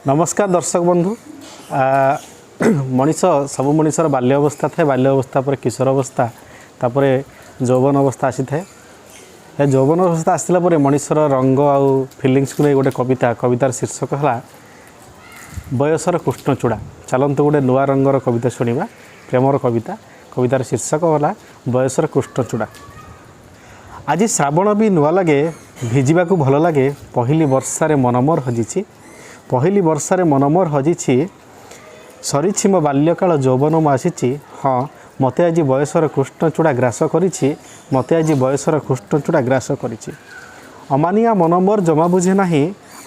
ନମସ୍କାର ଦର୍ଶକ ବନ୍ଧୁ। ମଣିଷ, ସବୁ ମଣିଷର ବାଲ୍ୟ ଅବସ୍ଥା ଥାଏ। ବାଲ୍ୟ ଅବସ୍ଥା ପରେ କିଶୋର ଅବସ୍ଥା, ତାପରେ ଯୌବନ ଅବସ୍ଥା ଆସିଥାଏ। ଏ ଯୌବନ ଅବସ୍ଥା ଆସିଲା ପରେ ମଣିଷର ରଙ୍ଗ ଆଉ ଫିଲିଙ୍ଗସକୁ ନେଇ ଗୋଟେ କବିତା। କବିତାର ଶୀର୍ଷକ ହେଲା ବୟସର କୃଷ୍ଣଚୂଡ଼ା। ଚାଲନ୍ତୁ, ଗୋଟେ ନୂଆ ରଙ୍ଗର କବିତା ଶୁଣିବା, ପ୍ରେମର କବିତା। କବିତାର ଶୀର୍ଷକ ହେଲା ବୟସର କୃଷ୍ଣଚୂଡ଼ା। ଆଜି ଶ୍ରାବଣ ବି ନୂଆ ଲାଗେ, ଭିଜିବାକୁ ଭଲ ଲାଗେ। ପହିଲି ବର୍ଷାରେ ମନ ମୋର ହଜିଛି, ପହିଲି ବର୍ଷାରେ ମନ ମୋର ହଜିଛି। ସରିଛି ମୋ ବାଲ୍ୟକାଳ, ଯୌବନ ମୁଁ ଆସିଛି। ହଁ, ମୋତେ ଆଜି ବୟସର କୃଷ୍ଣଚୂଡ଼ା ଗ୍ରାସ କରିଛି, ମୋତେ ଆଜି ବୟସର କୃଷ୍ଣଚୂଡ଼ା ଗ୍ରାସ କରିଛି। ଅମାନିଆ ମନ ମୋର ଜମା ବୁଝେ ନାହିଁ,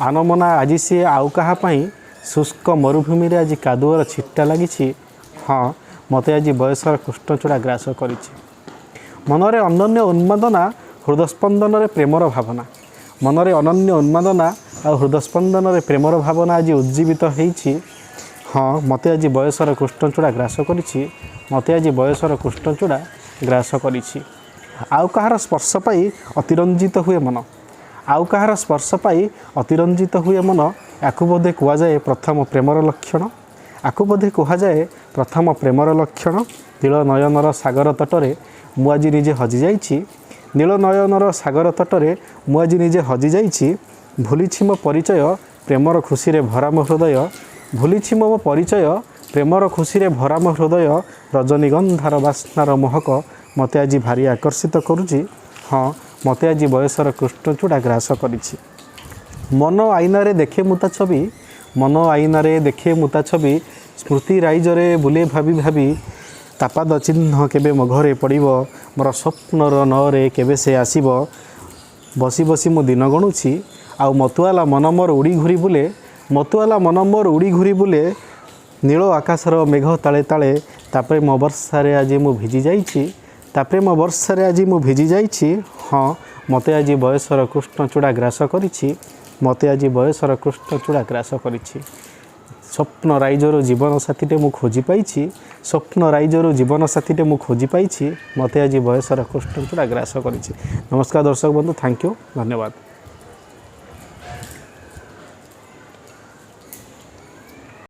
ଆନମନା ଆଜି ସିଏ ଆଉ କାହା ପାଇଁ। ଶୁଷ୍କ ମରୁଭୂମିରେ ଆଜି କାଦୁଅର ଛିଟା ଲାଗିଛି। ହଁ, ମୋତେ ଆଜି ବୟସର କୃଷ୍ଣଚୂଡ଼ା ଗ୍ରାସ କରିଛି। ମନରେ ଅନନ୍ୟ ଉନ୍ମାଦନା, ହୃଦସ୍ପନ୍ଦନରେ ପ୍ରେମର ଭାବନା। ମନରେ ଅନନ୍ୟ ଉନ୍ମାଦନା ଆଉ ହୃଦସ୍ପନ୍ଦନରେ ପ୍ରେମର ଭାବନା ଆଜି ଉଜ୍ଜୀବିତ ହେଇଛି। ହଁ, ମୋତେ ଆଜି ବୟସର କୃଷ୍ଣଚୂଡ଼ା ଗ୍ରାସ କରିଛି, ମୋତେ ଆଜି ବୟସର କୃଷ୍ଣଚୂଡ଼ା ଗ୍ରାସ କରିଛି। ଆଉ କାହାର ସ୍ପର୍ଶ ପାଇ ଅତିରଞ୍ଜିତ ହୁଏ ମନ, ଆଉ କାହାର ସ୍ପର୍ଶ ପାଇ ଅତିରଞ୍ଜିତ ହୁଏ ମନ। ୟାକୁ ବୋଧେ କୁହାଯାଏ ପ୍ରଥମ ପ୍ରେମର ଲକ୍ଷଣ, ଆକୁ ବୋଧେ କୁହାଯାଏ ପ୍ରଥମ ପ୍ରେମର ଲକ୍ଷଣ। ନୀଳ ନୟନର ସାଗର ତଟରେ ମୁଁ ଆଜି ନିଜେ ହଜିଯାଇଛି, ନୀଳ ନୟନର ସାଗର ତଟରେ ମୁଁ ଆଜି ନିଜେ ହଜିଯାଇଛି। ଭୁଲିଛି ମୋ ପରିଚୟ, ପ୍ରେମର ଖୁସିରେ ଭରା ମୋ ହୃଦୟ। ଭୁଲିଛି ମୋ ପରିଚୟ, ପ୍ରେମର ଖୁସିରେ ଭରା ମୋ ହୃଦୟ। ରଜନୀଗନ୍ଧାର ବାସ୍ନାର ମହକ ମୋତେ ଆଜି ଭାରି ଆକର୍ଷିତ କରୁଛି। ହଁ, ମୋତେ ଆଜି ବୟସର କୃଷ୍ଣଚୂଡ଼ା ଗ୍ରାସ କରିଛି। ମନ ଆଇନାରେ ଦେଖେ ମୁଁ ତା ଛବି, ମନ ଆଇନାରେ ଦେଖେ ମୁଁ ତା ଛବି। ସ୍ମୃତି ରାଇଜରେ ବୁଲେ ଭାବି ଭାବି, ତା ପାଦ ଚିହ୍ନ କେବେ ମୋ ଘରେ ପଡ଼ିବ, ମୋର ସ୍ୱପ୍ନର ନଅରେ କେବେ ସେ ଆସିବ। ବସି ବସି ମୁଁ ଦିନ ଗଣୁଛି। ଆଉ ମତୁଆଲା ମନ ମୋର ଉଡ଼ି ଘୁରି ବୁଲେ, ମତୁଆଲା ମନ ମୋର ଉଡ଼ି ଘୁରି ବୁଲେ ନୀଳ ଆକାଶର ମେଘ ତାଳେ ତାଳେ। ତା ପ୍ରେମ ବର୍ଷାରେ ଆଜି ମୁଁ ଭିଜି ଯାଇଛି, ତା ପ୍ରେମ ବର୍ଷାରେ ଆଜି ମୁଁ ଭିଜି ଯାଇଛି। ହଁ, ମୋତେ ଆଜି ବୟସର କୃଷ୍ଣଚୂଡ଼ା ଗ୍ରାସ କରିଛି, ମୋତେ ଆଜି ବୟସର କୃଷ୍ଣଚୂଡ଼ା ଗ୍ରାସ କରିଛି। ସ୍ୱପ୍ନ ରାଇଜରୁ ଜୀବନ ସାଥୀଟେ ମୁଁ ଖୋଜି ପାଇଛି, ସ୍ୱପ୍ନ ରାଇଜରୁ ଜୀବନ ସାଥୀଟେ ମୁଁ ଖୋଜି ପାଇଛି। ମୋତେ ଆଜି ବୟସର କୃଷ୍ଣଚୂଡ଼ା ଗ୍ରାସ କରିଛି। ନମସ୍କାର ଦର୍ଶକ ବନ୍ଧୁ, thank you, ଧନ୍ୟବାଦ।